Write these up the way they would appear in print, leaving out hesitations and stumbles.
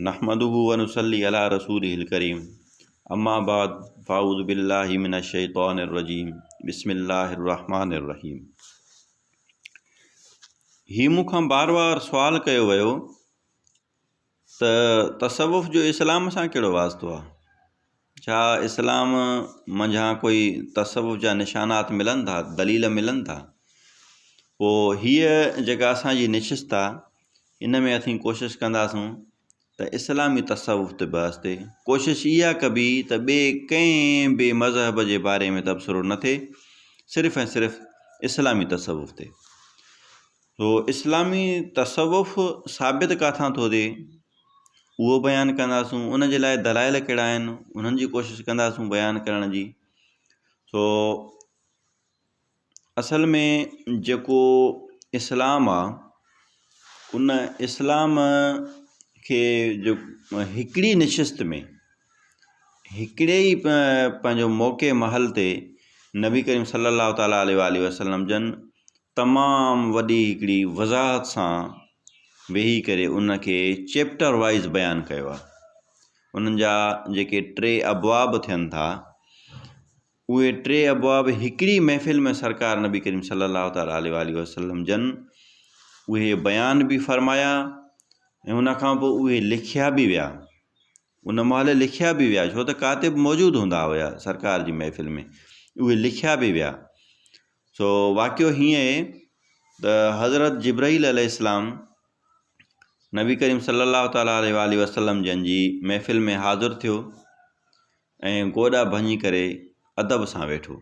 نحمده ونصلي علي رسوله الڪريم اما بعد فاعوذ بالله من الشيطان الرجيم بسم الله الرحمن الرحيم هي مون کان بار بار سوال ڪيو ويو ته تصوف جو اسلام سان ڪهڙو واسطو آهي؟ ڇا اسلام منجهان ڪوئي تصوف جا نشانات ملن ٿا، دليل ملن ٿا؟ پوء هيء جيڪا اسان جي نشست آهي، ان ۾ اسين ڪوشش ڪنداسون ته اسلامي تصوف تي بحث ٿئي. ڪوشش اها ڪبي ته ٻئي ڪنهن به مذهب جي باري ۾ تبصرو نه ٿئي، صرف ۽ صرف اسلامي تصوف تي. سو اسلامي تصوف ثابت ڪاٿان ٿو ٿئي اهو بيان ڪنداسون ان جي لاء دلائل ڪهڙا آهن انهن جي ڪوشش ڪنداسون بيان ڪرڻ جي سو اصل ۾ جيڪو اسلام آ ان اسلام کي جو هڪڙي نشست ۾ هڪڙي ئي پنهنجو موقعي محل تي نبي ڪريم صلي الله تعالٰي عليه وآله وسلم جن تمام وڏي هڪڙي وضاحت سان ويهي ڪري ان کي چيپٽر وائيز بيان ڪيو آهي. انهن جا جيڪي ٽي ابواب ٿين ٿا اهي ٽي ابواب هڪڙي محفل ۾ سرڪار نبي ڪريم صلي الله تعالٰي عليه وآله وسلم جن اهي بيان به فرمايا ۽ ان کان پوء اهي لکيا به ويا ان مهل لکيا به ويا ڇو ته ڪاتب موجود هوندا هيا سرڪار جي محفل ۾ اهي لکيا به ويا سو واقعو هيئن آهي ته حضرت جبرائيل عليه السلام نبي ڪريم صلي الله تعالٰي عليه وآله وسلم جن جي محفل ۾ حاضر ٿيو ۽ گوڏا ڀڃي ڪري ادب سان ويٺو.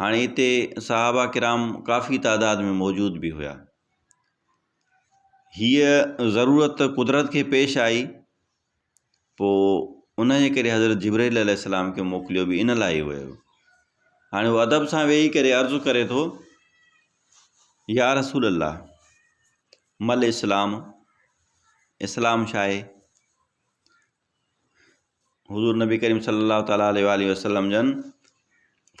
هاڻي اتي صحابه ڪرام ڪافي تعداد ۾ موجود به هيا. هيء ضرورت قدرت کي پيش آئي پوء ان جي ڪري حضرت جبرائيل عليه السلام کي موڪليو به ان لاء ئي ويو. هاڻي هو ادب سان ويهي ڪري عرض ڪري ٿو، يا رسول الله مل اسلام، اسلام ڇا آهي؟ حضور نبي ڪريم صلي الله تعالٰي عليه وآله وسلم جن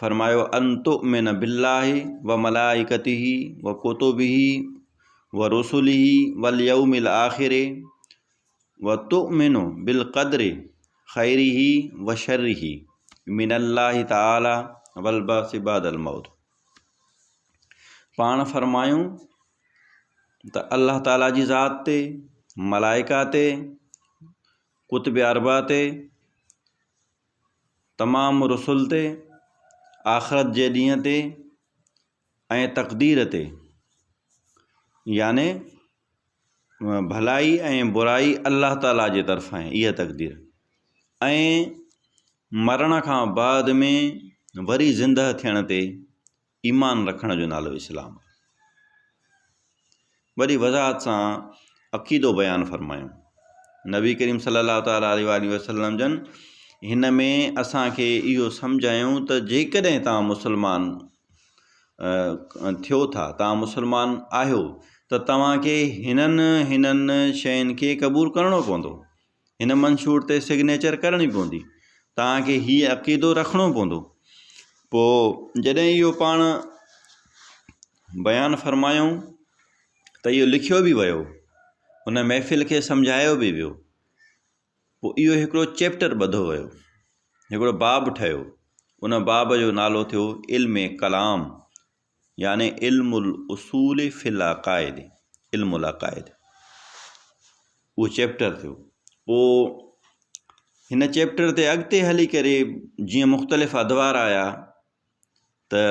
فرمايو ان تؤمن بالله وملائڪته وڪتبه ورسله واليوم الآخر وتؤمن بالقدر خيره وشره من الله تعالي والبعث بعد الموت پاڻ فرمايون ته الله تعالي جي ذات تي ملائڪا تي ڪتب اربع تي تمام رسل تي آخرت جي ڏينهن تي ۽ تقدير تي يعني ڀلائي ۽ برائي الله تعاليٰ جي طرفان آهي اها تقدير ۽ مرڻ کان بعد ۾ وري زندهه ٿيڻ تي ايمان رکڻ جو نالو اسلام آهي. وڏي وضاحت سان عقيدو بيان فرمايو نبي ڪريم صلي الله تعالٰي عليه وآله وسلم جن هن ۾ اسانکي اهو سمجهايون ته جيڪڏهن توهان مسلمان ٿيو ٿا، توهان مسلمان آهيو ته توهان کي هنن هنن شين کي قبول ڪرڻو پوندو، هن منشور تي سگنيچر ڪرڻي پوندي، توهان کي هي عقيدو رکڻو پوندو. پوء جڏهن اهو پاڻ بيان فرمايائون ته اهو لکيو به ويو، ان محفل کي سمجهايو به ويو. پوء اهو هڪڙو چيپٽر ٻڌو ويو، هڪڙو باب ٺهيو، ان باب جو نالو ٿيو علم ڪلام يعني علم الاصول في العقائد، علم العقائد اهو چيپٽر ٿيو. پوء هن چيپٽر تي اڳتي هلي ڪري جيئن مختلف ادوار آيا ته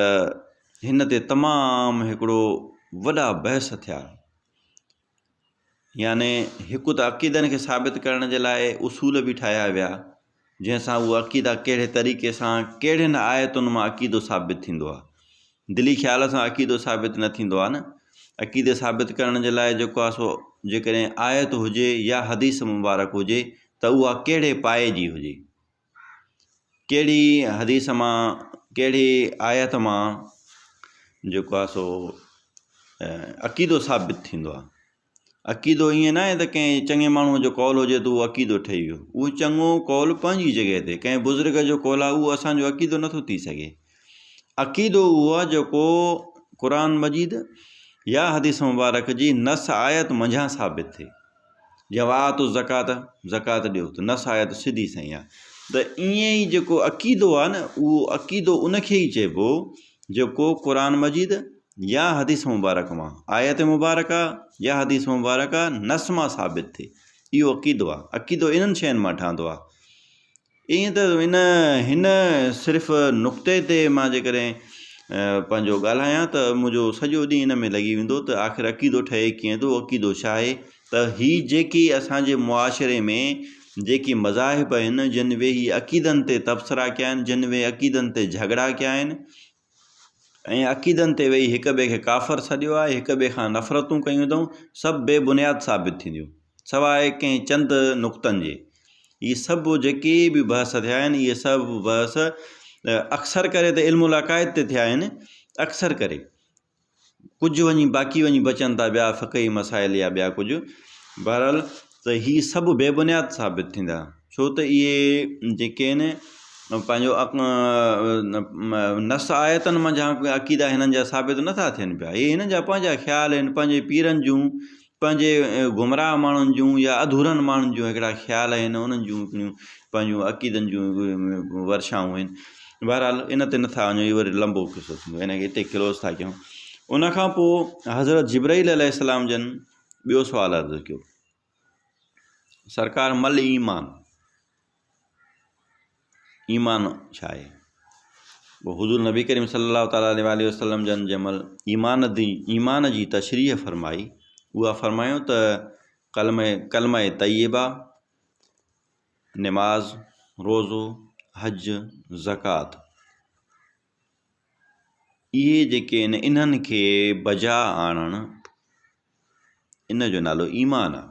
هن تي تمام هڪڙو وڏا بحث ٿيا. يعني هڪ ته عقيدن کي ثابت ڪرڻ جي لاء اصول به ٺاهيا ويا، جنهن سان اهي عقيدا ڪهڙي طريقي سان ڪهڙين آيتن مان عقيدو ثابت ٿيندو آهي. دلي خيال سان عقيدو ثابت نه ٿيندو آهي نه. عقيدي ثابت ڪرڻ جي لاء جيڪو آهي سو جيڪڏهن آيت هجي يا حديث مبارڪ هجي ته اها ڪهڙي پائي جي هجي. ڪهڙي حديث مان ڪهڙي آيت مان جيڪو آهي سو عقيدو ثابت ٿيندو آهي. عقيدو ائين ناهي ته ڪنهن چڱي ماڻهوء جو قول هجي ته اهو عقيدو ٺهي ويو. اهو چڱو قول پنهنجي جڳهه تي ڪنهن بزرگ جو قول آهي اهو اسان جو عقيدو نٿو ٿي سگهي. عقيدو اهو آهي جيڪو قرآن مجيد يا حديث مبارڪ جي نص آيت منجهان ثابت ٿئي. جيئن وآتوا الزڪوة زڪوات ڏيو ته نص آيت سڌي سائين آ ته ائين ئي جيڪو عقيدو آ نه اهو عقيدو ان کي ئي چئبو جيڪو قرآن مجيد يا حديث مبارڪ مان آيت مبارڪه يا حديث مبارڪه نص مان ثابت ٿئي اهو عقيدو آ عقيدو انهن شين مان ٺهندو آ ائين ته ان هن صرف نقطي تي مان جيڪڏهن پنهنجو ڳالهايان ته منهنجو سڄو ڏينهن ان ۾ لڳي ويندو ته آخر عقيدو ٺهي ڪيئن ٿو عقيدو ڇا آهي ته هي جيڪي اسانجي معاشري ۾ جيڪي مذاهب آهن جن ويهي عقيدن تي تبصرا ڪيا آهن جن ويهي عقيدن تي جهڳڙا ڪيا آهن ۽ عقيدن تي ويهي هڪ ٻئي کي ڪافر سڏيو آهي، هڪ ٻئي کان نفرتون ڪيون اٿئون، سڀ بي بنياد ثابت ٿينديون، سواء ڪنهن چند نقطن جي. اهي سڀ جيڪي به بحث ٿيا آهن، اهي سڀ بحث اڪثر ڪري ته علم العقائد تي ٿيا آهن، اڪثر ڪري. ڪجهه وڃي باقي وڃي بچن ٿا ٻيا فقهي مسائل يا ٻيا ڪجهه. بهرحال ته هي سڀ بي بنياد ثابت ٿيندا، ڇو ته اهي جيڪي آهن پنهنجو نص آيتن منجهان ڪي عقيدا هنن جا ثابت نٿا ٿين پيا، اهي هنن جا پنهنجا خيال آهن، پنهنجي پيرن جون، پنهنجي گمراهه ماڻهن جون يا اڌورن ماڻهن جون هڪڙا خيال آهن، انهن جون هڪڙيون پنهنجون عقيدن جون ورشائون آهن. بهرحال ان تي نٿا وڃون، اهو وري لنبو قصو ٿيندو، ان کي هتي ڪلوز ٿا ڪيون. ان کان پوء حضرت جبرائيل عليه السلام جن ٻيو سوال عرض ڪيو، سرڪار مل ايمان، ايمان ڇا آهي؟ پوء حضور نبي ڪريم صلي الله تعالٰي عليه واٰله وسلم جن جنهن مهل ايمان the ايمان جي تشريح فرمائي اها فرمايو ته ڪلمه ڪلمه طيبه نماز روزو حج زڪوات اهي جيڪي آهن انهن کي بجا آڻڻ ان جو نالو ايمان آهي.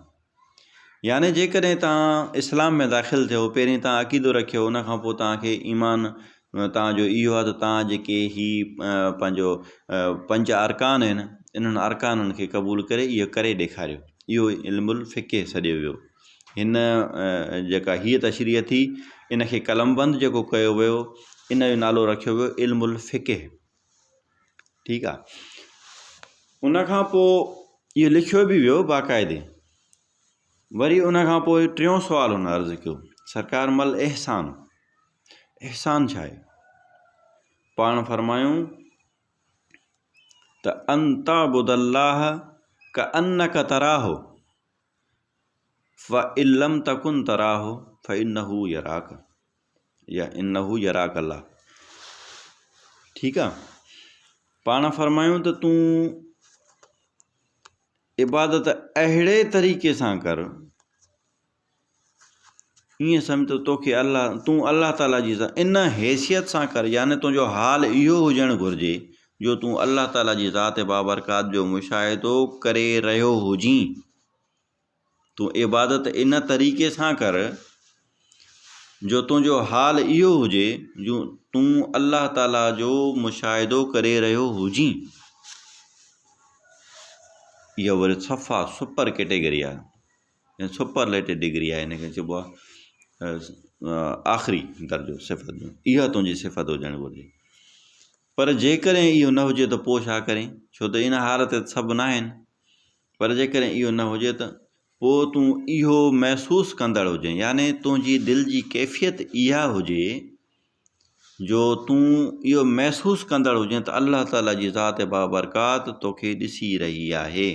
يعني جيڪڏهن توهان اسلام ۾ داخل ٿيو پهرين توهان عقيدو رکيو ان کان پوء توهان کي ايمان توهان جو اهو آهي ته توهان جيڪي هي پنهنجو پنج ارڪان آهن انهن ارڪانن کي قبول ڪري اهو ڪري ڏيکاريو اهو علم الفقه سڏيو ويو. هن جيڪا هيء تشريح ٿي، ان کي قلمبند جيڪو ڪيو ويو، ان جو نالو رکيو ويو علم الفقه. ٺيڪ آ. ان کان پوء اهو لکيو به ويو باقاعدي. وري ان کان پوء ٽيون سوال هن عرض ڪيو، سرڪار مل احسان، احسان ڇا آهي؟ پاڻ فرمايون ته ان تعبد الله ڪانڪ تراه. فان لم تڪن تراه فانه يراڪ يا انه يراڪ الله ٺيڪ آ پاڻ فرمايون ته تون عبادت اهڙي طريقي سان ڪر ائين سمجھ ته توکي الله تون الله تعالي جي ان حيثيت سان ڪر يعني تنهنجو حال اهو هجڻ گهرجي جو تون الله تعالي جي ذات بابرڪات جو مشاهدو ڪري رهيو هجين. تون عبادت ان طريقي سان ڪر جو تنهنجو حال اهو هجي جو تون الله تعالي جو مشاهدو ڪري رهيو هجين. اها وري صفا سپر ڪيٽيگري آهي. يا سپرليٽو ڊگري آهي هن کي چئبو آهي آخري درجو صفت جو اها تنهنجي صفت هجڻ گهرجي پر جيڪڏهن اهو نه هجي ته پوء ڇا ڪرين ڇو ته ان حال تي سڀ نه آهن پر جيڪڏهن اهو نه هجي ته پوء تون اهو محسوس ڪندڙ هجين يعني تنهنجي دل جي ڪيفيت اها هجي جو تون اهو محسوس ڪندڙ هجين ته الله تعاليٰ جي ذات بابرڪات توکي ڏسي رهي آهي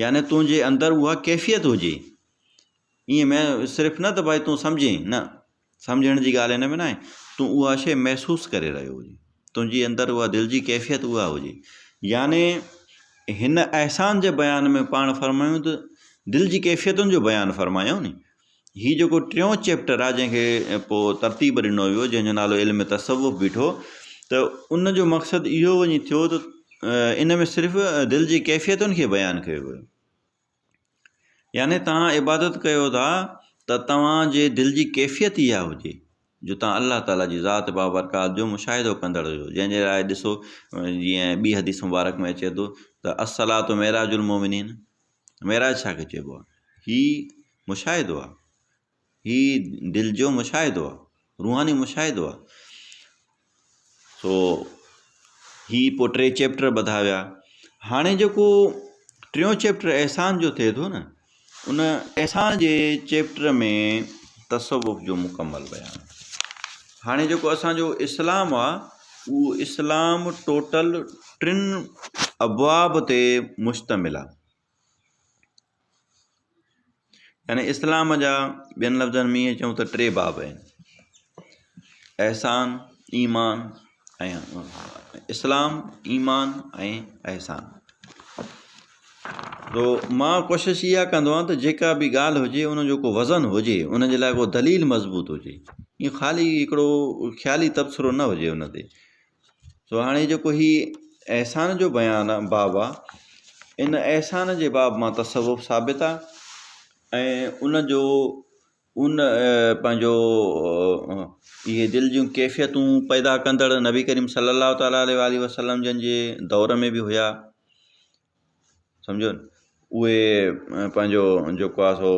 يعني تنهنجي اندر اها ڪيفيت هجي ائين ۾ صرف نه ته ڀائي تون سمجهين نه سمجهڻ جي ڳالهه هن ۾ ناهي تون اها شيء محسوس ڪري رهيو هجي تنهنجي اندر اها دل جي ڪيفيت اها هجي يعني هن احسان جي بيان ۾ پاڻ فرمايون ته دل جي ڪيفيتن جو بيان فرمايو ني هي جيڪو ٽيون چيپٽر آهي جنهن کي پوء ترتيب ڏنو ويو جنهن جو نالو علم تصوف بيٺو ته ان جو مقصد اهو وڃي ٿيو ته ان ۾ صرف دل جي ڪيفيتن کي بيان ڪيو ويو يعني توهان عبادت ڪيو ٿا ته توهان جي دل جي ڪيفيت اها هجي جو توهان الله تعاليٰ جي ذات بابرڪات جو مشاهدو ڪندڙ هجو جنهن جي لاء ڏسو جيئن ٻي حديث مبارڪ ۾ اچي ٿو ته الصلاة معراج المومنين معراج ڇا کي چئبو آهي؟ هي مشاهدو آهي، هي دل جو مشاهدو آهي، روحاني مشاهدو آهي. سو هي پوء ٽي چيپٽر ٻڌا ويا. هاڻي جيڪو ٽيون چيپٽر احسان جو ٿئي ٿو نه، ان احسان جي چيپٽر ۾ تصوف جو مڪمل بيان. هاڻي جيڪو اسان جو اسلام آ اهو اسلام ٽوٽل ٽن ابواب تي مشتمل آ. يعني اسلام جا ٻين لفظن ۾ ائين چئون ته ٽي باب آهن احسان ايمان ۽ اسلام ايمان ۽ احسان تو مان ڪوشش اها ڪندو آهيان ته جيڪا به ڳالهه هجي ان جو ڪو وزن هجي ان جي لاء ڪو دليل مضبوط هجي ائين خالي هڪڙو خيالي تبصرو نه هجي ان تي سو هاڻي جيڪو هي احسان جو بيان آ باب آ ان احسان جي باب مان تصوف ثابت آ ۽ ان جو ان پنهنجو اهي دل جون ڪيفيتون پيدا ڪندڙ نبي ڪريم صلي الله تعالٰي عليه وآله وسلم جن جي دور ۾ به هيا سمجھو اهي پنهنجو جيڪو آ سو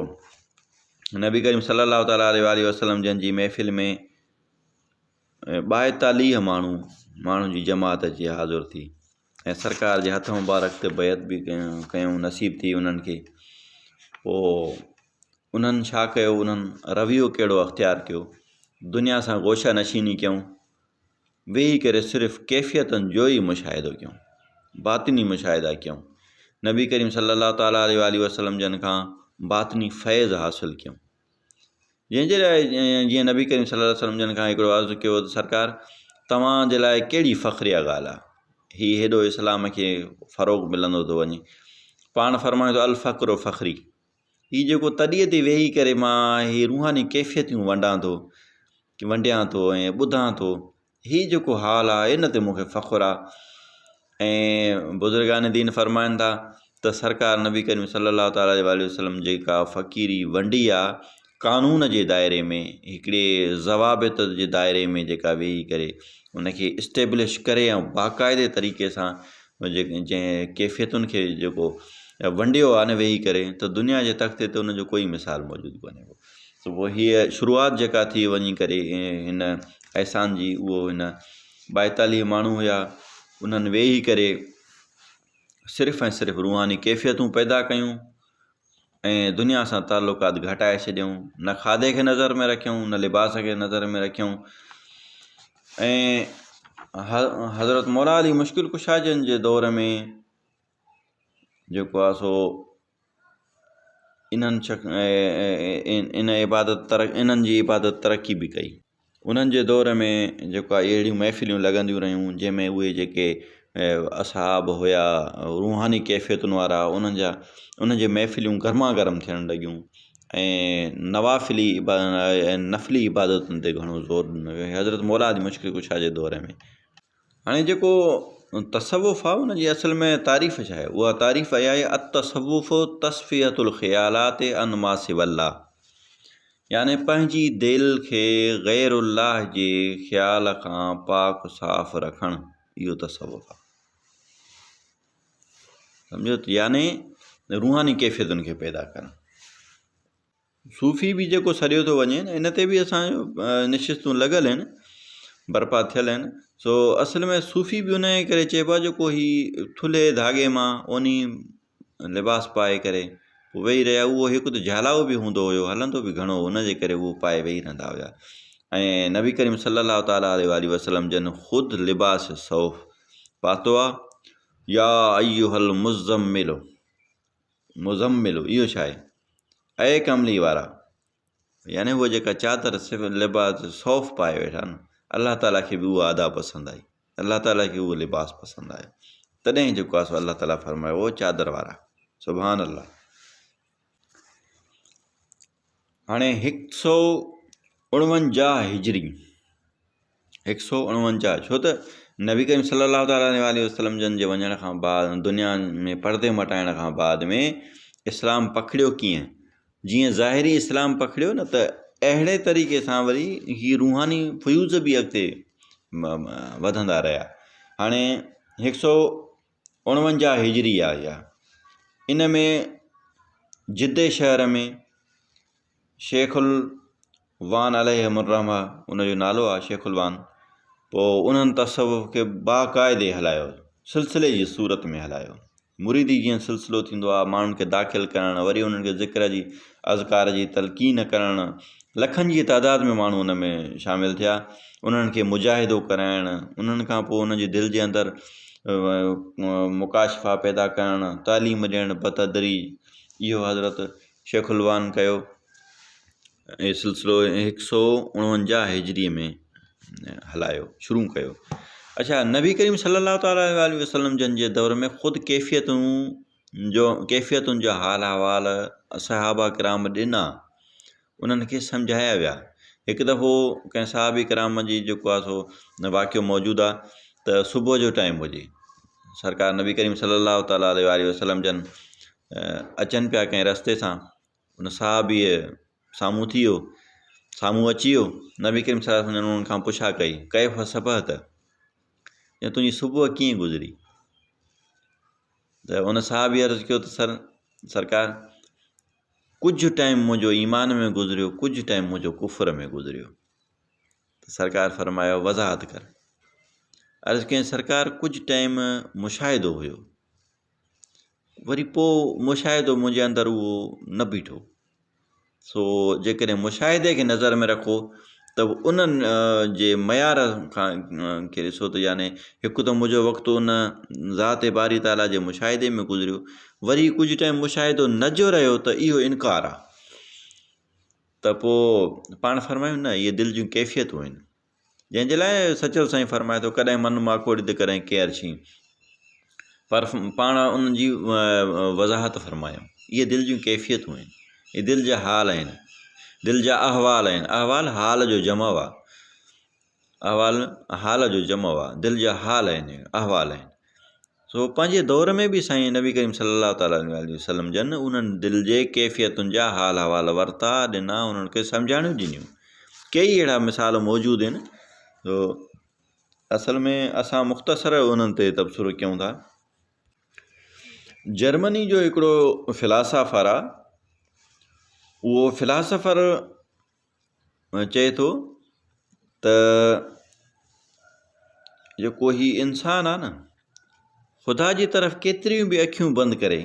نبي ڪريم صلي الله تعالٰي عليه وآله وسلم جن جي محفل ۾ 42 ماڻهو ماڻهن جي جماعت اچي حاضر ٿي ۽ سرڪار جي هٿ مبارڪ تي بيعت به ڪيائون نصيب ٿي انهن کي پوء انهن ڇا ڪيو انهن رويو ڪهڙو اختيار ڪيو دنيا سان گوشه نشيني ڪيائون ويهي ڪري صرف ڪيفيتن جو ئي مشاهدو ڪيائون باطني مشاهدا ڪيائون نبي ڪريم صلي الله تعالٰي عليه وآله وسلم جن کان باطني فيض حاصل ڪيائون جنهن جي لاء جيئن نبي ڪريم صلي الله عليه وسلم جن کان هڪڙو عرض ڪيو ته سرڪار توهان جي لاء ڪهڙي فخريه ڳالهه آهي هي هيڏو اسلام کي فروغ ملندو ٿو وڃي پاڻ فرمايو ته الفقر فخري هي جيڪو تڏيء تي ويهي ڪري مان هي روحاني ڪيفيتيون ونڊان ٿو ونڊيان ٿو ۽ ٻڌان ٿو هي جيڪو حال آهي ان تي مون کي فخر آهي ۽ بزرگان دين فرمائن ٿا ته سرڪار نبي ڪريم صلي الله تعالٰي عليه واٰله وسلم جيڪا فقيري ونڊي آ قانون جي دائري ۾ هڪڙي ضوابط جي دائري ۾ جيڪا ويهي ڪري ان کي اسٽيبلش ڪري ۽ باقاعدي طريقي سان جنهن ڪيفيتن کي جيڪو ونڊيو آ نه ويهي ڪري ته دنيا جي تختي تي ان جو ڪوئي مثال موجود ڪونهي ڪو ته پوء هيء شروعات جيڪا ٿي وڃي ڪري هن احسان جي اهو هن 42 ماڻهو هيا انهن ويهي ڪري صرف ۽ صرف روحاني ڪيفيتون پيدا ڪيون ۽ دنيا سان تعلقات گهٽائي ڇڏيائون نه کاڌي کي نظر ۾ رکيائون نه لباس کي نظر ۾ رکيائون ۽ حضرت مولا علي مشڪل ڪشا جن جي دور ۾ جيڪو آهي سو انهن شخ ان عبادت تر انهن جي عبادت ترقي به ڪئي. انهن جي دور ۾ جيڪو آهي اهڙيون محفلون لڳنديون رهيون جنهن ۾ اهي جيڪي اصحاب هيا روحاني ڪيفيتن وارا انهن جا انهن جي محفلون گرما گرم ٿيڻ لڳيون ۽ نوافلي نفلي عبادتن تي گهڻو زور ڏنو ويو حضرت مولا علي مشڪل ڪشا جي دور ۾. هاڻي جيڪو تصوف آهي ان جي اصل ۾ تعريف ڇا آهي؟ اها تعريف اها آهي التصوف تصفية الخيالات عن ما سوى الله يعني پنهنجي دل کي غير الله جي خيال کان پاڪ صاف رکڻ اهو تصوف آهي سمجھو يعني روحاني ڪيفيتن کي پيدا ڪرڻ صوفي به جيڪو سڏيو ٿو وڃي ان تي به اسانجو نشستون لڳل آهن برپا ٿيل آهن سو اصل ۾ صوفي به ان جي ڪري چئبو آهي جيڪو هي ٿلهي ڌاڳي مان اوني لباس پائي ڪري پوء ويهي رهيا اهو هڪ ته جهالاو به هوندو هيو هلندو به گهڻو هو ان جي ڪري اهو پائي ويهي رهندا هيا ۽ نبي ڪريم صلي الله تعالٰي عليه وآله وسلم جن خود لباس صوف پاتو آهي يا ايها المزمل مزمل اهو ڇا آهي؟ اي ڪملي وارا! يعني هو جيڪا چادر لباس صوف پائي ويٺا آهن، الله تعاليٰ کي به اها ادا پسند آئي، الله تعاليٰ کي اهو لباس پسند آيو، تڏهن جيڪو آهي سو الله تعاليٰ فرمايو او چادر وارا! سبحان الله! هاڻي هڪ سو اڻونجاهه هجري هڪ سو اڻونجاهه ڇو ته نبي ڪريم صلي الله تعالٰي عليه وآله وسلم جن جي وڃڻ کان بعد دنيا ۾ پردي مٽائڻ کان بعد ۾ اسلام پکڙيو ڪيئن جيئن ظاهري اسلام پکڙيو نه ته اهڙي طريقي سان وري هي روحاني فيوض به اڳتي وڌندا رهيا هاڻي هڪ سو اڻونجاهه هجري آهي اها ان ۾ جدي شهر ۾ شيخ الوان عليهم الرحمة ان جو نالو آهي شيخ الوان پوء انهن تصوف کي باقاعدي هلايو سلسلي جي صورت ۾ هلايو. مريدي جيئن سلسلو ٿيندو آهي ماڻهن کي داخل ڪرڻ وري انهن کي ذڪر جي اذڪار جي تلقين ڪرڻ لکن جي تعداد ۾ ماڻهو ان ۾ شامل ٿيا انهن کي مجاهدو ڪرائڻ انهن کان پوء انهن جي دل جي اندر مڪاشفا پيدا ڪرڻ تعليم ڏيڻ بتدريج اهو حضرت شيخ الوان ڪيو اهو سلسلو هڪ سو اڻونجاهه هجريء ۾ هلايو شروع ڪيو. اڇا نبي ڪريم صلي الله تعالٰي عليه واٰله وسلم جن جي دور ۾ خود ڪيفيتون جو ڪيفيتن جا حال احوال صحابه ڪرام ڏنا انهن کي سمجهايا ويا هڪ دفعو ڪنهن صحابي ڪرام جي جيڪو آهي سو واقعو موجود آهي ته صبح جو ٽائيم هجي سرڪار نبي ڪريم صلي الله تعالٰي عليه واٰله وسلم جن اچن پيا ڪنهن رستي سان ان صحابيء سامهون ٿي ويو، سامهون اچي ويو، نبي ڪريم صلي الله عليه وسلم جن انهن کان پڇا ڪئي، ڪيف صبحت يا تنهنجي صبح ڪيئن گذري؟ ته ان صحابي عرض ڪيو ته سر سرڪار ڪجهه ٽائيم منهنجو ايمان ۾ گذريو ڪجهه ٽائيم منهنجو ڪفر ۾ گذريو ته سرڪار فرمايو وضاحت ڪر عرض ڪيائين سرڪار ڪجهه ٽائيم مشاهدو هيو وري پوء مشاهدو منهنجي اندر اهو نه بيٺو. سو جيڪڏهن مشاهدي کي نظر ۾ رکو ته انهن جي معيار کان کي ڏسو ته يعني هڪ ته منهنجو وقت ان ذات باري تعاليٰ جي مشاهدي ۾ گذريو وري ڪجهه ٽائيم مشاهدو نه جو رهيو ته اهو انڪار آهي ته پوء پاڻ فرمايو نه اهي دل جون ڪيفيتون آهن جنهن جي لاء سچل سائين فرمائي ٿو ڪڏهن من ماڪوڙي ته ڪڏهن ڪير ڇين پر پاڻ ان جي وضاحت فرمايو اهي دل جون ڪيفيتون آهن اهي دل جا حال آهن دل جا احوال آهن احوال حال جو جمع آهي احوال حال جو جمع آهي دل جا حال آهن احوال آهن سو پنهنجي دور ۾ به سائين نبي ڪريم صلي الله تعالٰي عليه واٰله وسلم جن انهن دل جي ڪيفيتن جا حال احوال ورتا ڏنا انهن کي سمجهاڻيون ڏنيون ڪيئي اهڙا مثال موجود آهن تو اصل ۾ اسان مختصر انهن تي تبصرو ڪيون ٿا جرمني جو هڪڙو فلاسافر آهي اهو فلاسافر چئي ٿو ته جيڪو هي انسان آهي نه خدا جي طرف ڪيتريون به اکيون بند ڪري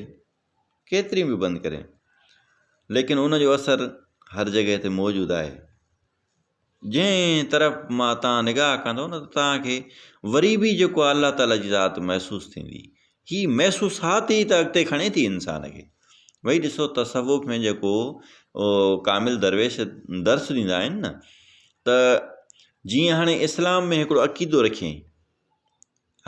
ڪيتريون به بند ڪري ليڪن ان جو اثر هر جڳهه تي موجود آهي جنهن طرف مان تان نگاهه ڪندو نه ته توهان کي وري به جيڪو الله تعاليٰ جي ذات محسوس ٿيندي هي محسوسات ئي ته اڳتي کڻي ٿي انسان کي. وئي ڏسو تصوف ۾ جيڪو ڪامل درويش درس ڏيندا آهن نه ته جيئن هاڻي اسلام ۾ هڪڙو عقيدو رکيائين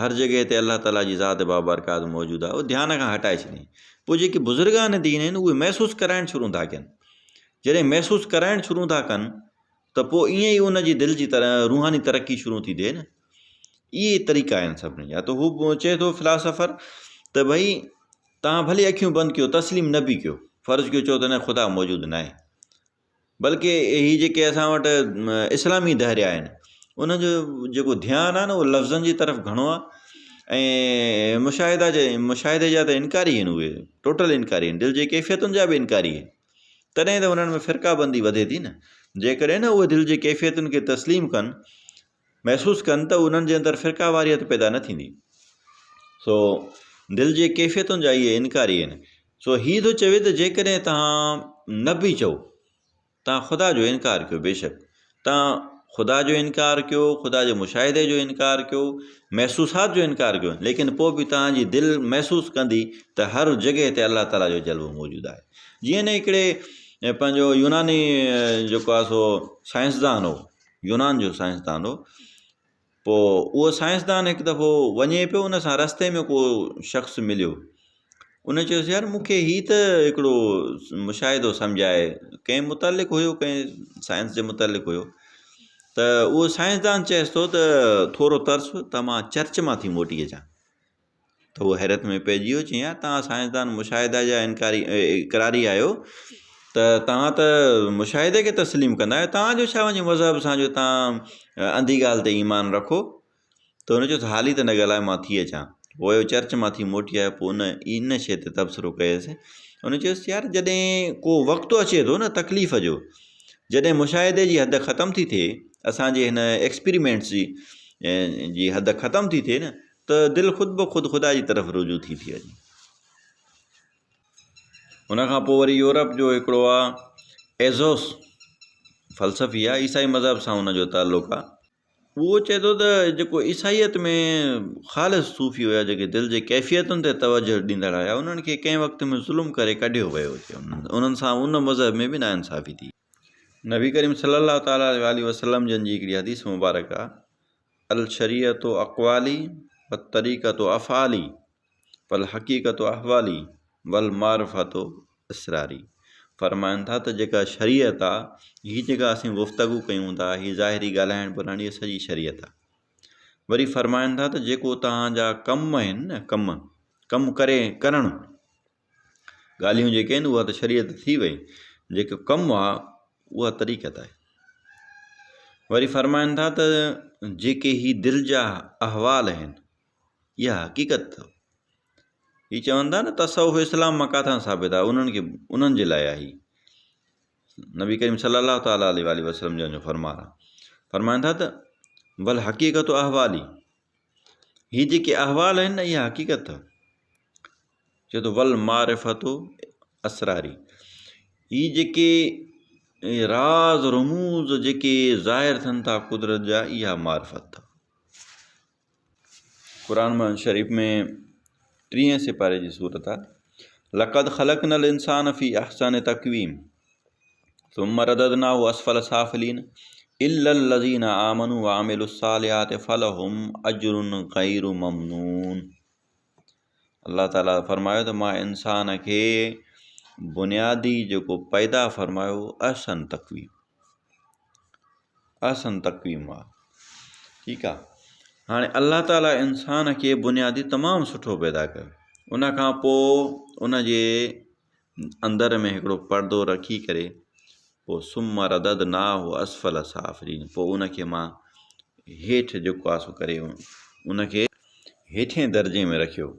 هر جڳهه تي الله تعاليٰ جي ذات بابرڪات موجود آهي اهو ڌيان کان هٽائي ڇڏيائين پوء جيڪي بزرگان دين آهن اهي محسوس ڪرائڻ شروع ٿا ڪن جڏهن محسوس ڪرائڻ شروع ٿا ڪن ته پوء ائين ئي ان جي دل جي روحاني ترقي شروع ٿي ٿئي نه اهي طريقا آهن سڀني جا ته هو چئي ٿو فلاسافر ته ڀئي توهان ڀلي اکيون بند ڪيو تسليم نه به ڪيو فرض ڪيو چئو ته نه خدا موجود نه آهي بلڪه هي جيڪي اسان وٽ اسلامي دهريا آهن ان جو جيڪو ڌيان آهي نه اهو لفظن جي طرف گهڻو آهي ۽ مشاهده جي مشاهدي جا ته انڪاري آهن اهي ٽوٽل انڪاري آهن دل جي ڪيفيتن جا به انڪاري آهن تڏهن ته انهن ۾ فرقه بندي وڌي ٿي نه. جيڪڏهن نه اهي دل جي ڪيفيتن کي تسليم ڪن، محسوس ڪن ته انهن جي اندر فرقه واريت پيدا نه ٿيندي. سو دل جي ڪيفيتن جا اهي انڪاري آهن. سو هي ٿو چوي ته جيڪڏهن توهان نه به چئو، توهان خدا جو انڪار ڪيو بيشڪ توهان خدا جو انڪار ڪيو، خدا جي مشاهدي جو انڪار ڪيو، محسوسات جو انڪار ڪيو، ليڪن پوء به توهان جي دل محسوس ڪندي ته هر جڳهه تي الله تعاليٰ جو جلوو موجود آهي. جيئن نه هڪڙي پنهنجو يوناني جيڪو آهي سو سائنسدان هو، يونان جو سائنسدان هو، پوء اهو سائنسدان هڪ دفعو وڃي پيو ان سان رستي ۾ ڪو شخص مليو ان چيس يار مون کي هي ته هڪڙو مشاهدو سمجهائي ڪنهن متعلق هيو ڪنهن سائنس جي متعلق هيو ته اهو سائنسدان چيس ٿو ته ٿورو ترس ته مان چرچ مان ٿي موٽي اچان ته هو حيرت ۾ پئجي ويو چيائين يار توهان سائنسدان مشاهده جا انڪاري اقراري آهيو ته توهان ته مشاهدي کي تسليم ڪندا آهيو توهان جو ڇا وڃي مذهب سان جو توهان انڌي ڳالهه تي ايمان رکو ته هن چيو ته حالي ته نه ڳالهاء مان ٿي اچان پوء ويو چرچ مان ٿي موٽي آيو پوء ان ان شيء تي تبصرو ڪيس هن چيس يار جڏهن ڪو وقت اچي ٿو نه تڪليف جو جڏهن مشاهدي جي حد ختم ٿي ٿئي اسانجي هن ايڪسپريمينٽس جي جي حد ختم ٿي ٿئي نه ته دل خود بخود خدا جي طرف رجوع ٿي ٿي وڃي. ان کان پوء وري يورپ جو هڪڙو آ ايزوس فلسفي آ عيسائي مذهب سان ان جو تعلق آ اهو چئي ٿو ته جيڪو عيسائيت ۾ خالص صوفي هيا جيڪي دل جي ڪيفيتن تي توجه ڏيندڙ هيا انهن کي ڪنهن وقت ۾ ظلم ڪري ڪڍيو ويو هجي انهن سان ان مذهب ۾ به ناانصافي ٿي. نبي ڪريم صلي الله تعالٰي عليه واٰله وسلم جن جي هڪڙي حديث مبارڪ آ الشريعت اقوالي والطريقت افعالي والحقيقت احوالي والمعرفت اسراري فرمائن ٿا ته جيڪا شريعت آ هي جيڪا اسين گفتگو ڪيون ٿا هي ظاهري ڳالهائڻ ٻولهائڻ هي سڄي شريعت آ وري فرمائن ٿا ته جيڪو توهان جا ڪم آهن نه ڪم ڪم ڪري ڪرڻ ڳالهيون جيڪي آهن اها ته شريعت ٿي وئي جيڪو ڪم آ اها طريقت آهي وري فرمائن ٿا ته جيڪي هي دل جا احوال آهن اها حقيقت اٿو. هي چون ٿا نه تصوف اسلام مان ڪاٿان ثابت آهي انهن کي انهن جي لاء آهي نبي ڪريم صلي الله تعالي عليه وآله وسلم جن جو فرمان آهي فرمائن ٿا ته بل حقيقت احوالي هي جيڪي احوال آهن نه اها حقيقت اٿو چئي ٿو ول معرفت اسراري هي جيڪي راز رموز جيڪي ظاهر ٿين ٿا قدرت جا اها معرفت اٿو قرآن شريف ۾ ٽيهين سيپاري جي سورت آهي لقد خلقنا الانسان في احسن تقويم ثم رددناه اسفل سافلين الا الذين آمنوا وعملوا الصالحات فلهم اجر غير ممنون الله تعالي فرمايو ته مان انسان کي بنيادي جيڪو پيدا فرمايو احسن تقويم احسن تقويم آ ٺيڪ آ هاڻي الله تعالي انسان کي بنيادي تمام سٺو پيدا ڪيو ان کان پوء ان جي اندر ۾ هڪڙو پردو رکي ڪري پوء ثم رددناه اسفل سافلين پوء ان کي مان هيٺ جيڪو آ سو ڪري ان کي هيٺين درجي ۾ رکيو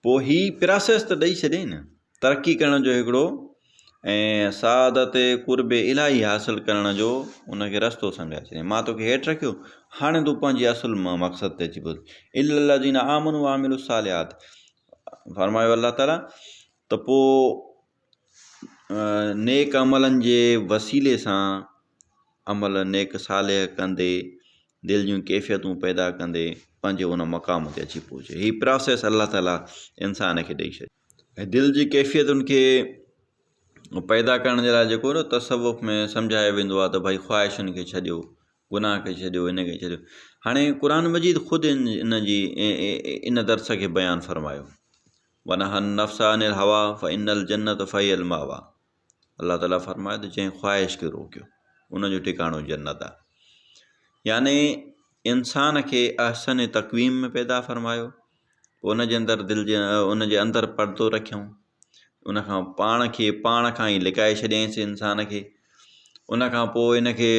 پوء هي پراسيس ته ڏئي ڇڏيائين نه ترقي ڪرڻ جو هڪڙو ۽ سعادت قرب الاهي حاصل ڪرڻ جو ان کي رستو سمجهائي ڇڏيائين مان توکي هيٺ رکيو هاڻي تون پنهنجي اصل مقصد تي اچي پهت الا الذين آمنوا وعملوا الصالحات فرمايو الله تعالي ته پوء نيڪ عملن جي وسيلي سان عمل نيڪ صالح ڪندي دل جون ڪيفيتون پيدا ڪندي پنهنجي ان مقام تي اچي پهچي هي پراسيس الله تعالي انسان کي ڏئي ڇڏي ۽ دل جي ڪيفيتن کي پيدا ڪرڻ جي لاء جيڪو نه تصوف ۾ سمجهايو ويندو آهي ته ڀائي خواهشن کي ڇڏيو گناهه کي ڇڏيو ان کي ڇڏيو هاڻي قرآن مجيد خود ان جي ان درس کي بيان فرمايو ونهي النفس عن الهويٰ فإن الجنة فهي المأويٰ الله تعاليٰ فرمايو ته جنهن خواهش کي روڪيو ان جو ٺڪاڻو جنت آهي يعني انسان کي احسن تقويم ۾ پيدا فرمايو پوء ان جي اندر دل جي ان جي اندر پردو رکيائون ان کان پاڻ کي پاڻ کان ئي لڪائي ڇڏيائينس انسان کي ان کان پوء ان کي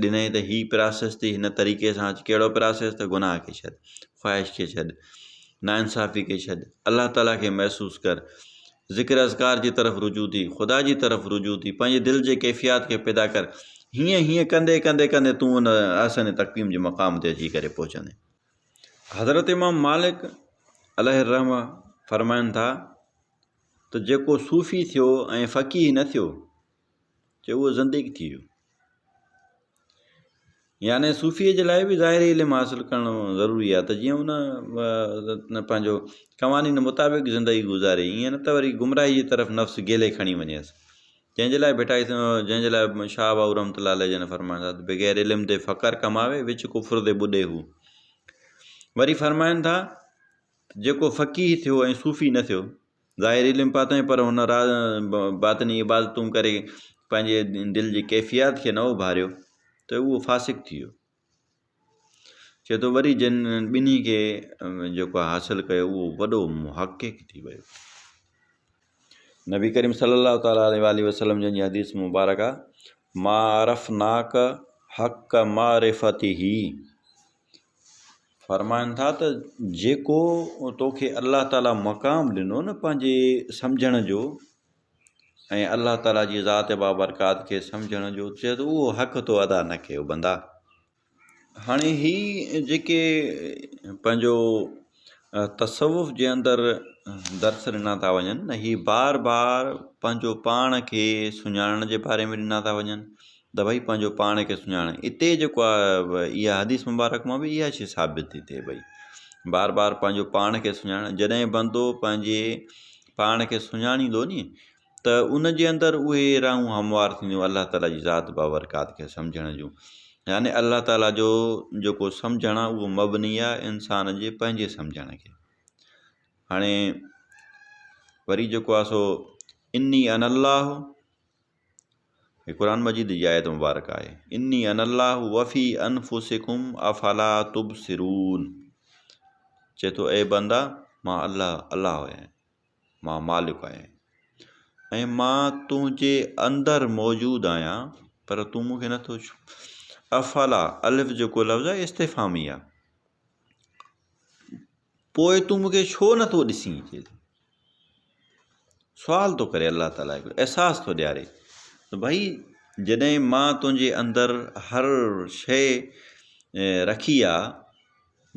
ڏنائين ته هي پراسيس ٿي هن طريقي سان اچ ڪهڙو پراسيس ته گناهه کي ڇڏ خواهش کي ڇڏ ناانصافي کي ڇڏ الله تعاليٰ کي محسوس ڪر ذڪر اذڪار جي طرف رجوع ٿي خدا جي طرف رجوع ٿي پنهنجي دل جي ڪيفيات کي پيدا ڪر هيئن هيئن ڪندي ڪندي ڪندي تون ان احسن تقويم جي مقام تي اچي ڪري پهچندين حضرت امام مالڪ عليه الرحمه فرمائن ٿا ته جيڪو صوفي ٿيو ۽ فقيه نه ٿيو چي اهو زنديق ٿي ويو. يعني صوفيء جي لاء به ظاهري علم حاصل ڪرڻ ضروري آهي ته جيئن ان پنهنجو قوانين مطابق زندگي گذاري ائين نه ته وري گمراهي جي طرف نفس گيلي کڻي وڃيس جنهن جي لاء ڀٽائي جنهن جي لاء شاهه بابو رحمت الله عليه جن فرمائن ٿا ته بغير علم the فقر ڪماوي وچ ڪفر the ٻڏي هو وري فرمائن ٿا جيڪو فقيه ٿيو ۽ صوفي نه ٿيو ظاهري علم پاتائين پر هن راز باطني عبادتون ڪري پنهنجي دل جي ڪيفيات کي نه اڀاريو ته اهو فاسق ٿي ويو. چئي ٿو وري جن ٻنهي کي جيڪو حاصل ڪيو اهو وڏو محقق ٿي ويو. نبي ڪريم صلي الله تعالٰي عليه واٰله وسلم جن جي حديث مبارڪه ما عرفناک حق معرفته فرمائن ٿا ته جيڪو توکي الله تعاليٰ مقام ڏنو نه پنهنجي سمجهڻ جو ۽ الله تعاليٰ جي ذات بابرڪات کي سمجهڻ جو چئي ٿو اهو حق تو ادا نه ڪيو بندا. هاڻي هي جيڪي پنهنجو تصوف جي اندر درس ڏنا ٿا وڃن نه هي بار بار پنهنجو پاڻ کي سڃاڻڻ جي باري ۾ ڏنا ٿا وڃن ته ڀئي پنهنجو پاڻ کي سڃاڻ اتي جيڪو آهي اها حديث مبارڪ مان به اها شي ثابت ٿي ٿئي ڀئي بار بار پنهنجو پاڻ کي سڃاڻ جڏهن بندو پنهنجي پاڻ کي سڃاڻيندو ني ته ان جي اندر اهي راهون هموار ٿينديون الله تعاليٰ جي ذات بابرڪات کي سمجهڻ جون يعني الله تعاليٰ جو جيڪو سمجهڻ آهي اهو مبني آهي انسان جي پنهنجي سمجهڻ کي هاڻي وري جيڪو آهي سو اني ان الله هي قرآن مجيد جي آيت مبارڪ آهي اني ان الله وفي انفسکم افلا تبصرون چئي ٿو اي بندا مان الله الله آهيان مان مالڪ آهيان ۽ مان تنهنجي اندر موجود آهيان پر تون مون کي نٿو ڇو افلا الف جيڪو لفظ آهي استفامي آهي پوء تون مون کي ڇو نٿو ڏسين چئي ٿو سوال ٿو ڪري الله تعاليٰ هڪڙو احساس ٿو ڏياري ته ڀائي جڏهن مان تنهنجي اندر هر شيء رکي آ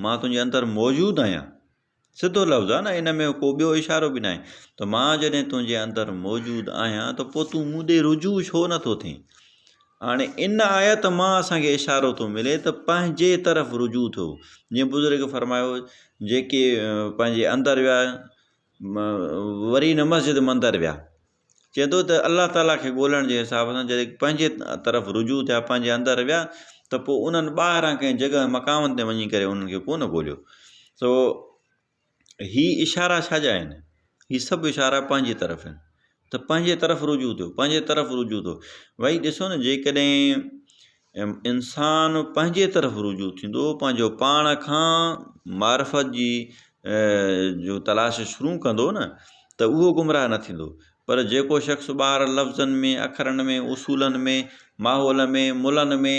مان تنهنجي اندر موجود آهيان سڌو لفظ آهي نه ان ۾ ڪو ٻيو اشارو به ناهي ته مان جڏهن تنهنجي اندر موجود آهيان ته پوء تون مون ڏي رجوع ڇو نٿو ٿئين هاڻي ان آيت مان اسان کي اشارو ٿو ملي ته پنهنجي طرف رجوع ٿيو جيئن بزرگ فرمايو جيڪي پنهنجي اندر ويا وري نه مسجد مندر ويا چئي ٿو ته الله تعاليٰ کي ڳولڻ جي حساب سان جڏهن پنهنجي طرف رجوع ٿيا پنهنجي اندر ويا ته پوء انهن ٻاهران ڪنهن جڳهه مقامن تي وڃي ڪري انهن کي ڪونه ڳوليو سو هي اشارا ڇا جا آهن هي سڀ اشارا پنهنجي طرف آهن ته پنهنجي طرف رجوع ٿيو پنهنجي طرف رجوع ٿيو ڀئي ڏسو نه جيڪڏهن انسان پنهنجي طرف رجوع ٿيندو پنهنجو پاڻ کان معرفت جي جو تلاش شروع ڪندو نه ته اهو گمراهه نه ٿيندو پر جيڪو شخص ٻاهر لفظن ۾ اکرن ۾ اصولن ۾ ماحول ۾ ملن ۾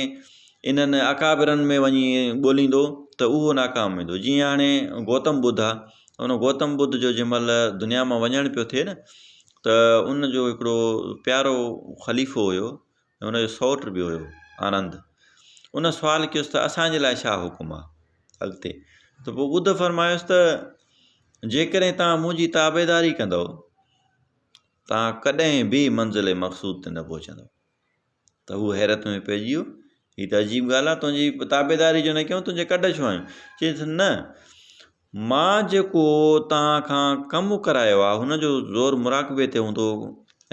انهن اڪابرن ۾ وڃي ڳوليندو ته اهو ناڪام ويندو جيئن هاڻي گوتم ٻڌ آهي ان گوتم ٻڌ جو جنهن مهل دنيا مان وڃڻ پيو ٿئي نه ته ان جو هڪڙو پيارو خليفو هيو ۽ ان جو سئوٽ به هيو آنند. ان سوال ڪيس ته اسان جي لاء ڇا حڪم آ اڳتي ته پوء ٻڌ فرمايس ته جيڪڏهن توهان منهنجي تابعداري ڪندؤ توهان ڪڏهن به منزل مقصود تي نه پهچندؤ ته هو حيرت ۾ پئجي ويو هي ته عجيب ڳالهه آ تنهنجي تابعداري جو نه ڪيون تنهنجي ڪڍ ڇو آيون چيس نه مان جيڪو توهان کان ڪم ڪرايو آهي، هن جو زور مراقبي تي هوندو هو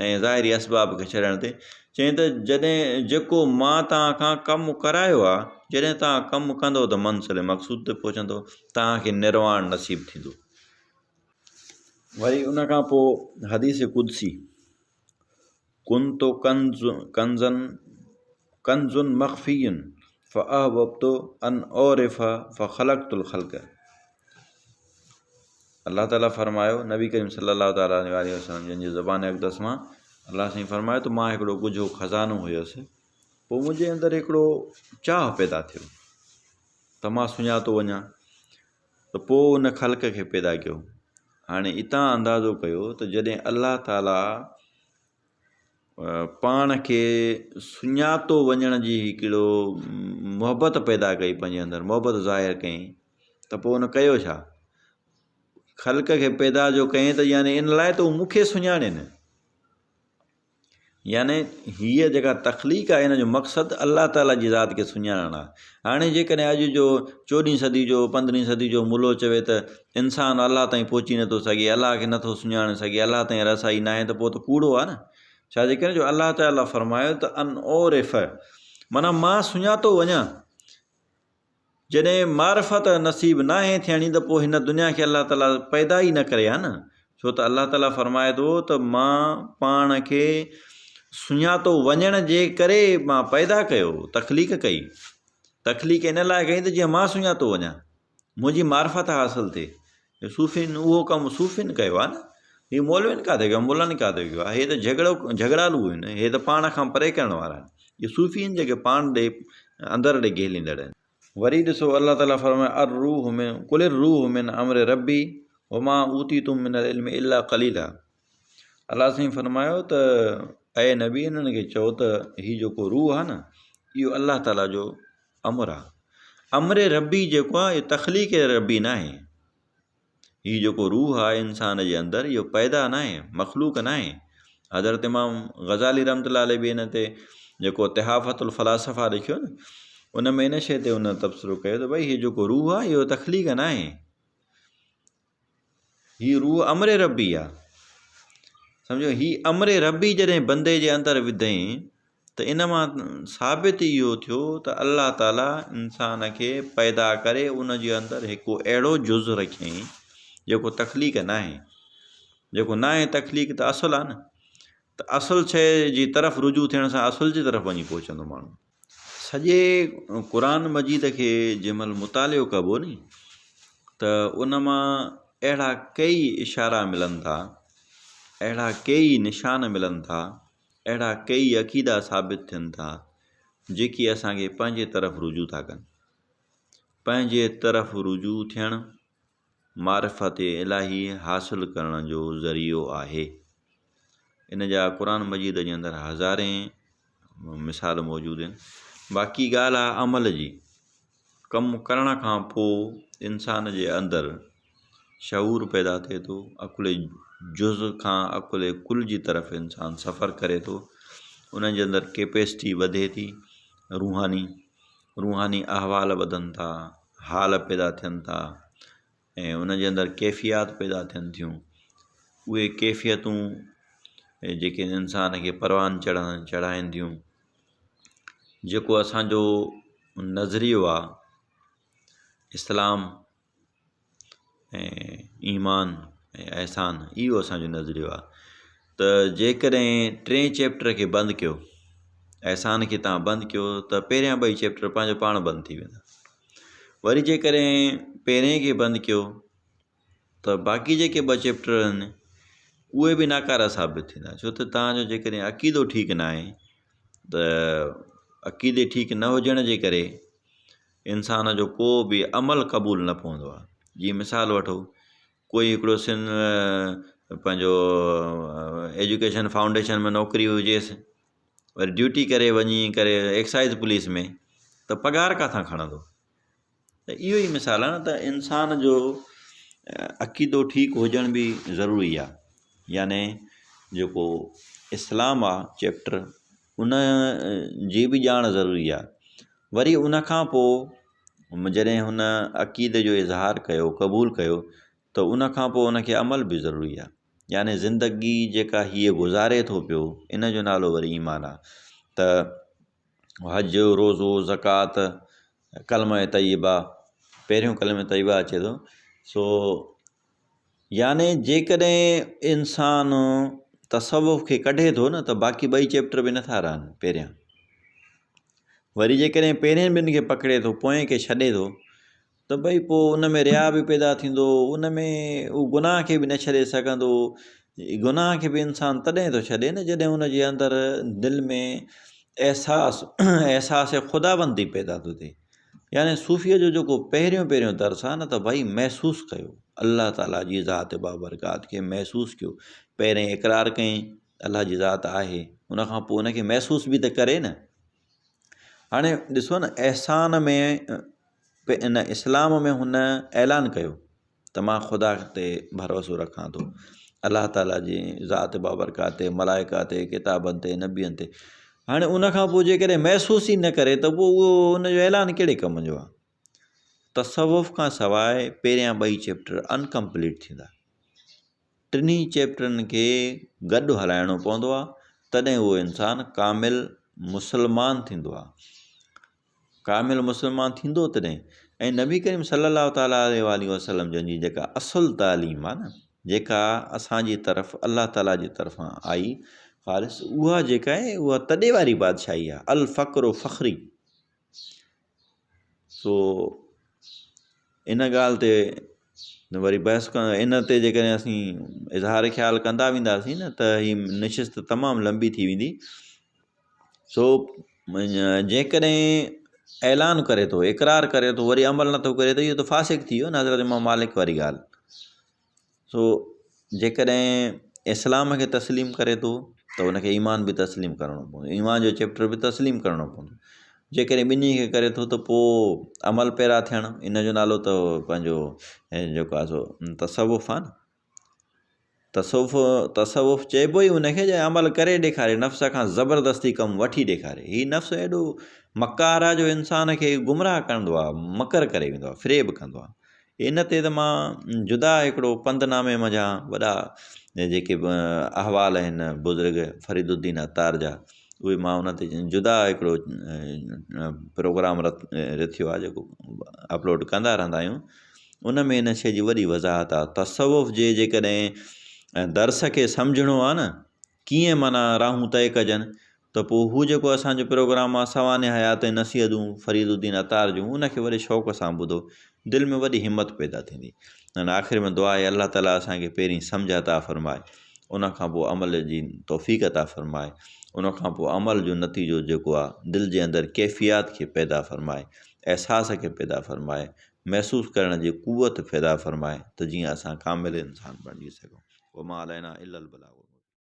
۽ ظاهري اسباب کي ڇڏڻ تي. چيائين ته جڏهن جيڪو مان توهان کان ڪم ڪرايو آهي، جڏهن توهان ڪم ڪندؤ ته منزل مقصود تي پهچندؤ، توهان کي نرواڻ نصيب ٿيندو. وري ان کان پوء حديث قدسي، ڪنت ڪنزا ڪنز مخفي فاحببت ان اعرف فخلقت الخلق الله تعالي فرمايو نبي ڪريم صلي الله تعالي عليه واٰله وسلم جن جي زبان اقدس مان الله سائين فرمايو ته مان هڪڙو ڳجهو خزانو هيس پوء منهنجي اندر هڪڙو چاهه پيدا ٿيو ته مان سڃاتو وڃان ته پوء ان خلق کي پيدا ڪيو هاڻي اتان اندازو ڪيو ته جڏهن الله تعالي پاڻ کي سڃاتو وڃڻ جي هڪڙو محبت پيدا ڪئي پنهنجي اندر محبت ظاهر ڪئي ته پوء ان ڪيو ڇا خلق کي پيدا جو ڪئين ته يعني ان لاء ته هو مون کي سڃاڻين يعني هيء جيڪا تخليق آهي ان جو مقصد الله تعاليٰ جي ذات کي سڃاڻڻ آهي. هاڻي جيڪڏهن اڄ جو چوڏهين صدي جو پندرهين صدي جو ملو چوي ته انسان الله تائين پهچي نٿو سگهي، الله کي نٿو سڃاڻي سگهي، الله تائين رسائي ناهي ته پوء ته ڪوڙو آهي نه. ڇا جي ڪري جو الله تعاليٰ فرمايو ته ان عرف معنيٰ مان سڃاتو وڃان. جڏهن معرفت نصيب ناهي ٿيڻي ته پوء هن دنيا کي الله تعاليٰ پيدا ئي نه ڪري ها نه ڇو ته الله تعاليٰ فرمائي ٿو ته مان پاڻ کي سڃاتو وڃڻ جي ڪري مان پيدا ڪيو تخليق ڪئي تخليق ان لاء ڪئي ته جيئن مان سڃاتو وڃان منهنجي معرفت حاصل ٿئي صوفين اهو ڪم صوفين ڪيو آهي نه هي مولوين ڪاٿي ڪيو ملن ڪاٿي ڪيو آهي هي ته جهڳڙو جهڳڙالو آهن هي ته پاڻ کان پري ڪرڻ وارا آهن اهي صوفي آهن جيڪي پاڻ ڏي اندر ڏي گهليندڙ آهن. وري ڏسو الله تعالي فرمايو الروح من قل الروح من امر ربي وما اوتيتم من العلم الا قليلا الله سائين فرمايو ته اي نبي انهن کي چئو ته هي جيڪو روح آهي نه اهو الله تعالي جو امر آهي امر ربي جيڪو آهي اهو تخليق ربي ناهي. هي جيڪو روح آهي انسان جي اندر اهو پيدا ناهي، مخلوق ناهي. حضرت امام غزالي رحمة الله عليه به ان تي جيڪو تحافت الفلاسفه لکيو نه ان ۾ ان شيء تي ان تبصرو ڪيو ته ڀئي هي جيڪو روح آهي اهو تخليق ناهي، هي روح امر ربي آهي. سمجھو هي امر ربي جڏهن بندي جي اندر وڌئين ته ان مان ثابت اهو ٿيو ته الله تعاليٰ انسان کي پيدا ڪري ان جي اندر هڪ اهڙو جز رکيائين جيڪو تخليق ناهي. جيڪو ناهي تخليق ته اصل آهي نه ته اصل شيء جي طرف رجوع ٿيڻ سان اصل جي طرف وڃي پهچندو ماڻهو. سڄي قرآن مجيد کي جنهن مهل مطالعو ڪبو ني ته ان مان اهڙا ڪيئي اشارا ملن ٿا، اهڙا ڪيئي نشان ملن ٿا اهڙا ڪيئي عقيدا ثابت ٿين ٿا، جيڪي اسان کي پنهنجي طرف رجوع ٿا ڪن. پنهنجي طرف رجوع ٿيڻ معرفت الاهي حاصل ڪرڻ جو ذريعو آهي. ان جا قرآن مجيد جي اندر هزارين مثال موجود آهن. باقي ڳالهه آهي عمل جي. ڪم ڪرڻ کان پوء انسان جي اندر شعور پيدا ٿئي ٿو، عقل جز کان عقل ڪل جي طرف انسان سفر ڪري ٿو، ان جي اندر ڪيپيسٽي وڌي ٿي، روحاني روحاني احوال وڌن ٿا، حال پيدا ٿين ٿا ۽ ان جي اندر ڪيفيات پيدا ٿين ٿيون، اهي ڪيفيتون جيڪي انسان کي پروان چڙهڻ چڙهائين ٿيون. جيڪو اسان جو نظريو آ اسلام ۽ ايمان ۽ احسان اهو اسان جو نظريو آ ته جيڪڏهن ٽئين چيپٽر کي بند ڪيو احسان کي تان بند ڪيو ته پهريان ٻئي چيپٽر پنهنجو پاڻ بند ٿي ويندا وري جيڪڏهن پهرين کي بند ڪيو ته باقي جيڪي ٻه چيپٽر آهن اهي به ناڪاره ثابت ٿيندا ڇو ته توهان جو جيڪڏهن عقيدو ٺيڪ نه آهي ته عقيدي ٺيڪ نه هجڻ جي ڪري انسان جو ڪو به عمل قبول نه پوندو آهي جيئن مثال وٺو ڪوئي هڪڙو سن پنهنجو ايجوڪيشن فائونڊيشن ۾ نوڪري هجيس وري ڊيوٽي ڪري وڃي ڪري ايڪسائز پوليس ۾ ته پگهار ڪٿان کڻندو ته اهو ئي مثال آهي نه ته انسان جو عقيدو ٺيڪ هجڻ به ضروري آهي يعني جيڪو اسلام آهي چيپٽر ان جي به ڄاڻ ضروري آهي وري ان کان پوء جڏهن هن عقيدي جو اظهار ڪيو قبول ڪيو ته ان کان پوء ان کي عمل به ضروري آهي يعني زندگي جيڪا هيء گذاري ٿو پيو ان جو نالو وري ايمان آهي ته حج، روزو، زڪوات، ڪلمه طيبه، پهريون ڪلمه طيبه اچي ٿو سو يعني جيڪڏهن انسان تصوف کي ڪڍي ٿو نه ته باقي ٻئي چيپٽر به نٿا رهن پهريان وري جيڪڏهن پهرين ٻن کي پڪڙي ٿو پوئين کي ڇڏي ٿو ته ڀئي پوء ان ۾ رياء به پيدا ٿيندو، ان ۾ هو گناهه کي به نه ڇڏي سگهندو. گناهه کي به انسان تڏهن ٿو ڇڏي نه جڏهن ان جي اندر دل ۾ احساس احساس خداوندي پيدا ٿو ٿئي. يعني صوفيء جو جيڪو پهريون پهريون درس آهي نه ته ڀئي محسوس ڪيو الله تعاليٰ جي ذات بابرڪات کي محسوس ڪيو. پهرين اقرار ڪيائين الله جي ذات آهي ان کان پوء ان کي محسوس به ته ڪري نه. هاڻي ڏسو نه احسان ۾ ان اسلام ۾ هن اعلان ڪيو ته مان خدا تي ڀروسو رکان ٿو الله تعاليٰ جي ذات بابرڪات تي ملائڪا تي ڪتابن تي نبين تي هاڻي ان کان پوء جيڪڏهن محسوس ئي نه ڪري ته پوء اهو ان جو اعلان ڪهڙي ڪم جو آهي تصوف کان سواء پهريان ٻئي چيپٽر انڪمپليٽ ٿيندا ٽنهي چيپٽرن کي گڏ هلائڻو پوندو آهي تڏهن اهو انسان ڪامل مسلمان ٿيندو آهي ڪامل مسلمان ٿيندو تڏهن ۽ نبي ڪريم صلي الله تعالٰي عليه وآله وسلم جن جي جيڪا اصل تعليم آهي نه جيڪا اسانجي طرف الله تعالٰي جي طرفان آئي خالص اها جيڪا آهي اها تڏي واري بادشاهي آهي الفقر فخري سو ان ڳالهه تي وري بحث ڪرڻ ان تي جيڪڏهن اسين اظهار خيال ڪندا وينداسين نه ته هي نشست تمام لمبي ٿي ويندي سو جيڪڏهن اعلان ڪري ٿو اقرار ڪري ٿو وري عمل نٿو ڪري ته اهو ته فاسق ٿي ويو نه حضرت امام مالڪ واري ڳالهه سو جيڪڏهن اسلام کي تسليم ڪري ٿو ته ان کي ايمان به تسليم ڪرڻو پوندو ايمان جو چيپٽر به تسليم ڪرڻو پوندو. جيڪڏهن ٻنهي کي ڪري ٿو ته پوء عمل پيرا ٿيڻ ان جو نالو ته پنهنجو جيڪو آهي سو تصوف آهي نه تصوف تصوف چئبو ئي ان کي جنهن عمل ڪري ڏيکاري نفس کان زبردستي ڪم وٺي ڏيکاري هي نفس ايڏو مڪار آهي جو انسان کي گمراهه ڪندو آهي مڪر ڪري ويندو آهي فريب ڪندو آهي ان تي ته مان جدا هڪڙو پند نامي منجهان وڏا جيڪي به احوال آهن بزرگ فريد الدين عطار جا اهي مان ان تي جدا هڪڙو پروگرام رٿيو آهي جيڪو اپلوڊ ڪندا رهندا آهيون ان ۾ ان شيء جي وڏي وضاحت آهي. تصوف جي جيڪڏهن درس کي سمجهڻو آهي نه ڪيئن معنيٰ راهون طئي ڪجن ته پوء هو جيڪو اسان جو پروگرام آهي سوانح حيات ۽ نصيحتون فريد الدين عطار جون ان کي وڏي شوق سان ٻڌو دل ۾ وڏي همت پيدا ٿيندي ۽ آخر ۾ دعا آهي الله تعاليٰ اسان کي پهرين سمجهه عطا فرمائي ان کان پوء عمل جي توفيق عطا فرمائي ان کان پوء عمل جو نتيجو جيڪو آهي دل جي اندر ڪيفيات کي پيدا فرمائي احساس کي پيدا فرمائي محسوس ڪرڻ جي قوت پيدا فرمائي ته جيئن اسان ڪامل انسان بڻجي سگهون. وما علينا الا البلاغ.